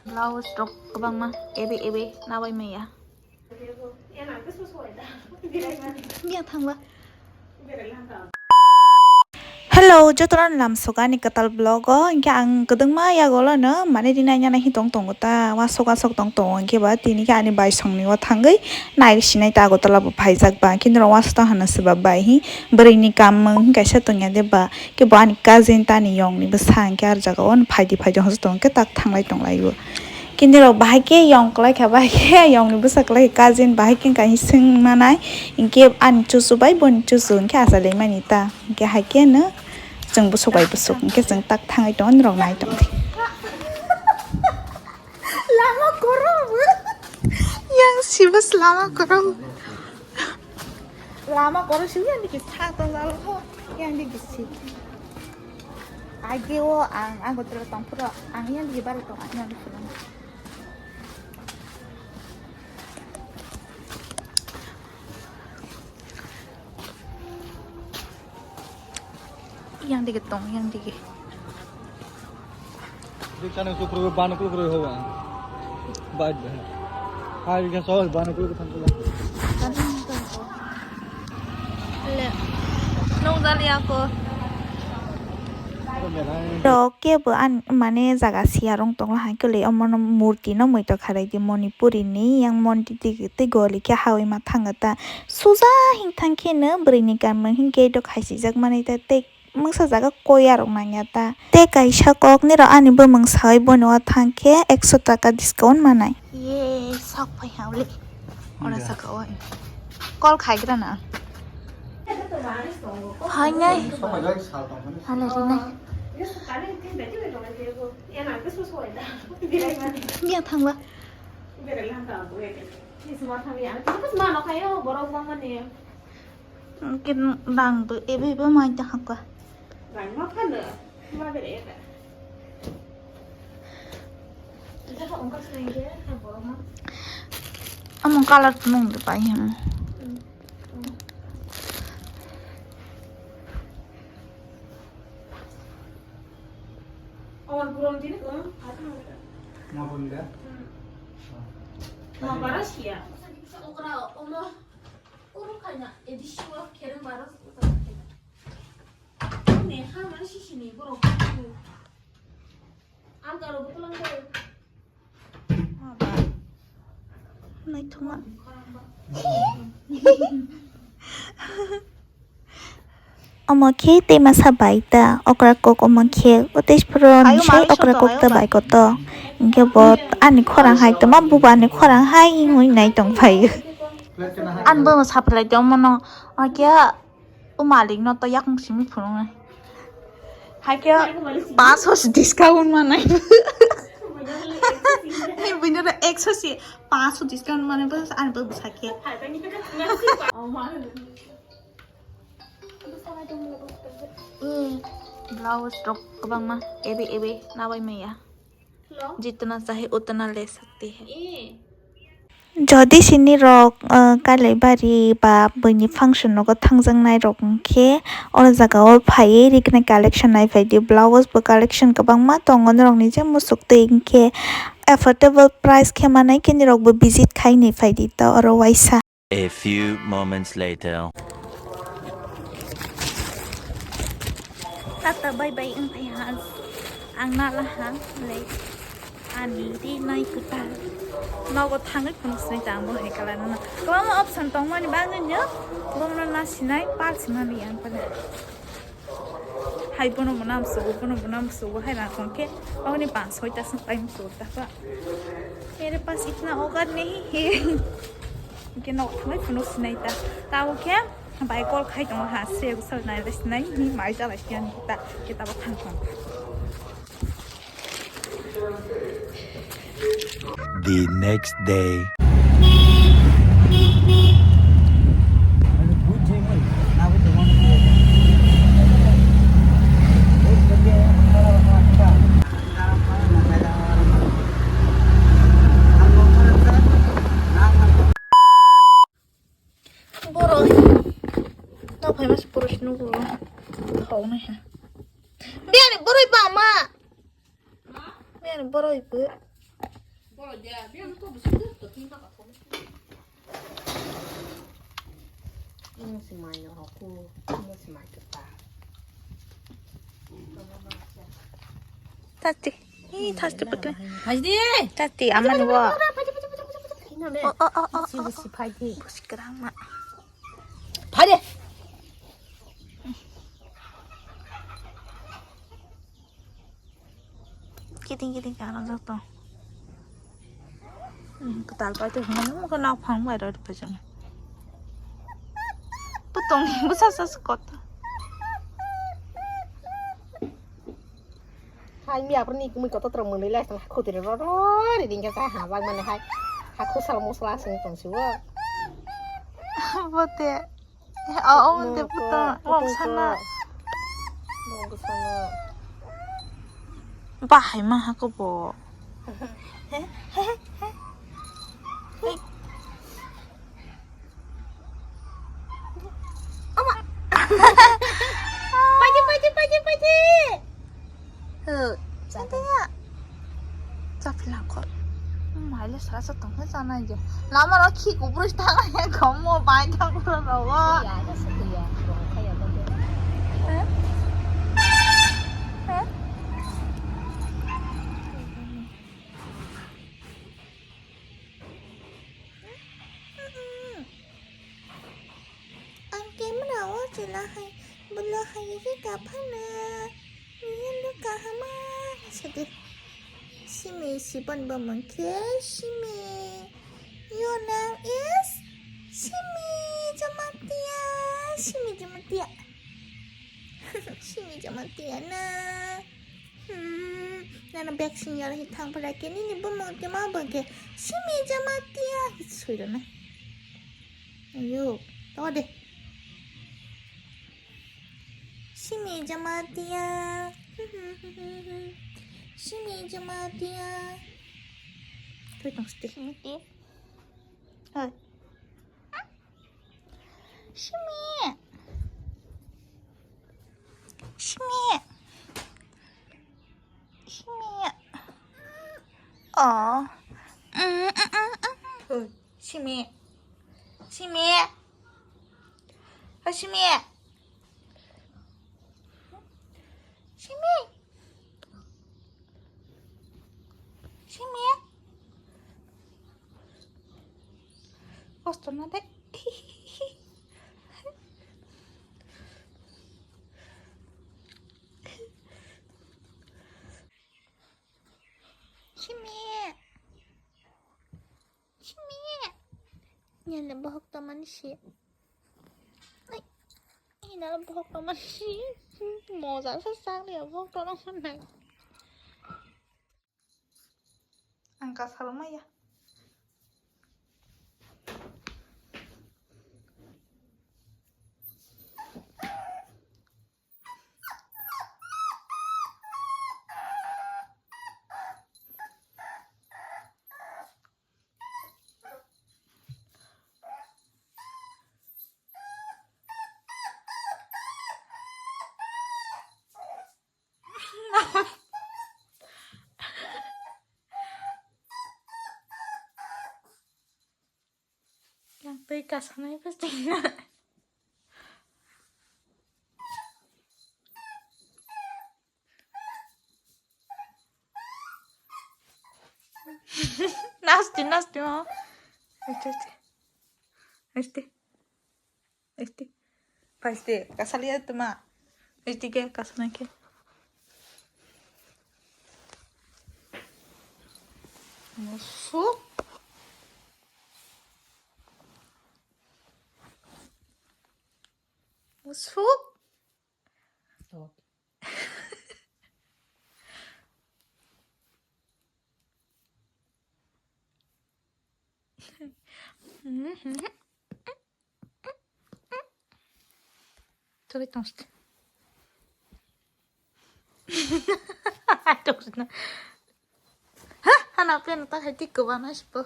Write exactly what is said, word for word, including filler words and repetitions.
Blouse rok kwbangma ebe ebe nabai maya. Miya thangba. Hello, jotono lamsoka ani kwtal vlog o. Hinkhe ang kwdwngma yagolo no mane rinai nana hi tong tongo ta, wasok wasok tong tongo. Hinkhe ba tini khe ani bai songni o thangwi nai sinai ta Agartala bo phaijak ba. Hinkhe norok wasok tong hano swba bai hi bwrwi ni kam mung kaisa tongya de ba. Khe bo ani cousin ta ani yong ni bwsa hinkhe ar jaga o phaidi phaidi hwnjak tongo khe tak thanglai tonglaio. Khe nirok bahai khe yong kwlai kha, bahai khe yong ni bwsa kwlai kha, cousin bahai khe kaisa swng manai, hinkhe ani chuchu bai boni chuchu hinkhe achalaimani ta, hinkhe hai khe no chwng bwswk bai bwswk hinkhe chwng tak thangwi tongo, nirok nai tong di. Lama kwrwng bo. Yang sibas lama kwrwng. Lama kwrwng simi yang dikit sa tong jalo ho. Yang dikit si. Age o ang, ang Agartala tong phuru ang yang dikit bari tong ang yang dikit. Yang dikit tong, yang dikit. Di kana su kuru banu kuru kuru hawa. Bad bad. Hai bikha sohor banu kuru kuru thangkula. Le. Nung jali ako. Rok kebo an mane jaga siya rong tong hai kele omono murti no muitok kharai di Manipuri ni yang mondi tei goli khe hawi ma thanga ta. Suja hing thang khe no bwrwi ni kanmung hing gate o khaisijak manwi ta tei mungsa jaga koi arok nangya ta. Tei kaisa kok nirok ani bumung sawi bono o thang khe ekso taka discount manai. Ye sok phai ha le. Ora saka o. Call khai gra na. Hai nai. Hale ri nai. Miya thangba. Ke rang bo ebe ebe mai ta hakka. Rang ma phano, ma bere eta. Amo color nung de pai hem. Awal burung dini ko, apa? Ma bunda? Ma bara siya. Okra, omo. Oro khaina, edi siwa khereng baro. Ne ha mani sisini borok. Ang karo botolang karo. Naithoma. Omo khe tei masa bai ta okra kok omo khe o tei phuru ni sai okra kok ta bai koto. Hinkhe bo ani khorang hai tongma bubo ani khorang hai hinwi nai tong phaio. Ani bo saphlai tongmano hakhe o malik no to yakung simi phunuknai. Hakhe panch so discount manai. Hai buino ekso si panch so discount manai bo ani bo sakhe. Blouse rok kwbangma ebe ebe nabai maya. Jitna chahe utna le sakte hai. Jodi sini rok, uh, Kailaibari ba buini function nogo thangjaknai rok hinkhe oro jaga o phaiwi riknai collection nai phaidi. Blouse bo collection kwbangma tongo norok ni je muchuk twi hinkhe affordable price khe manai khe nirok bo visit khai ni phaidi ta oro waisa. A few moments later. Tata bye bye wng phai ha. Ang nala ha le ani ri nai kwtal. Nogo thangwi phunuk sinai ta ang bo hai kala nana. Kwbangma option tongmani bagwi no bono na sinai pal sinani ang pala. Hai bono bo nam sugo, bono bo nam sugo, hai rang tong khe, aboni pang soi ta song pai musugo ta kha. Mere paas itna aukat nahi hai. Ke nok thangai phunuk sinai ta. Tabo khe bai call khai tongo ha, se usal nai lai sinai, ni mai ja lai khe ani ta, ke tabo thang thang. The next day. Borok no phaima se pura se nugo. Thok nai ha. Biyani boroi bangma. Borok ibu. Borok dia, dia tu betul tu tinggal kat kamu. Ini si mai nyorokku, ini si mai kita. Tati. Ih, tati betul. Tati, aman wa. Oh, oh, oh, oh, oh. Busi kerang, Mak. Phai de. Kiting kiting kana joto. Hmm, kwtal pai to hwnmano, mokhe nok phang bai rw phaijak. Bwtong ni bwsa sa sa kota. Hai, mi apor ni kumui kotor tor mwnwi lai tong, hakhu tiri ro ro ri ding khe sa ha bang mane hai. Hakhu sal mosla sing tong si wo. Bote. Oh, oh, te puto, wak sana. Wak sana. Bahai ma hako bo. Ama. Paji, paji, paji, paji. Chapila kho. Maile sara sa tongkhe chana je. Lama ro khi kubur tang ya khomo bai thang ro ro. Ya, ya, sa ya. Ro kha ya ba. Ang camera o chwla hai, bwla hai khe kaphana. Nini kahama sadi. Simi sibon bo mungkhe Simi. Your name is Simi Jamatia. Simi Jamatia. Simi Jamatia na. Hmm, nana vaccine yar hi thang pala ke nini bumung ke ma bang ke Simi Jamatia hi sui rana. Ayo, to de. Simi Jamatia. Simi Jamatia. Tui tong sti. Simi. Hai. Simi. Simi. Simi. Oh. Mm, mm, mm, mm. Simi. Simi. Oh, Simi. Simi. Simi. Kosto na de. Simi. Simi. Nyale bohok tomani si. Ai. Nyale bohok tomani si. Moja sa sang ni bohok tomani. Ang kasalo maya. Yang tei kasanai pasti. Nasti, nasti, ma. Este, este. Este. Este. Paiste, kasalia tuma. Este ke kasana ke. Musu. Musu. Tugui tongsi. Tugui na. Ha, hana pen ta hai tik ko bana sipo.